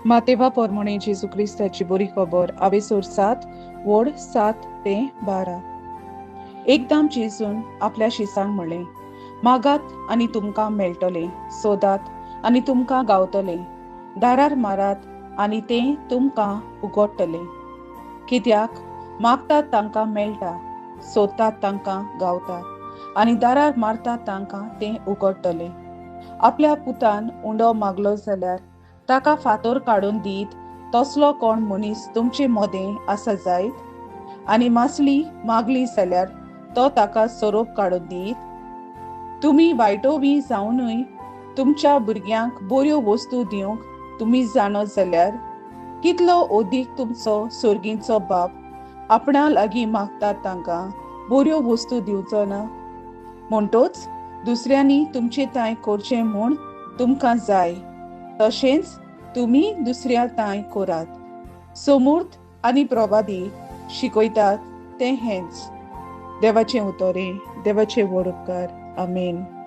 मातेवा पोरमोणे जेजू क्रिस्ताची बरी खबर आवेसोर 7 वड 7 ते 12. एकदम जेजून आपल्या शिसांक म्हणलें, मागात आनी तुमकां मेळटलें, सोदात आनी तुमकां गावतलें, दारार मारात आनी तें तुमकां उगडटलें. कित्याक मागतात तांकां मेळटा, सोदतात तांकां गावता आनी दारार मारतात तांकां तें उगडटलें. आपल्या पुतान उंडो मागलो जाल्यार ताका फातोर काडून दीत तसलो कोण मनीस तुमचे मदें आसा जायत? आनी मासली मागली जाल्यार तो ताका सोरोप काडून दीत? तुमी वायटो बी जावनूय तुमच्या भुरग्यांक बऱ्यो वस्तू दिवंक तुमी जाणत जाल्यार कितलो अदीक तुमचो सर्गीचो बाप आपणा लागीं मागतात तांकां बऱ्यो वस्तू दिवचो ना? म्हणटोच दुसऱ्यांनी तुमचे तांय करचें म्हूण तुमकां जाय तशेंच तुमी दुसऱ्या तांय करात. सोमूर्त आनी प्रवादी शिकयतात तें हेंच. देवाचें उतोरें, देवाचे व्हड उपकार. आमेन.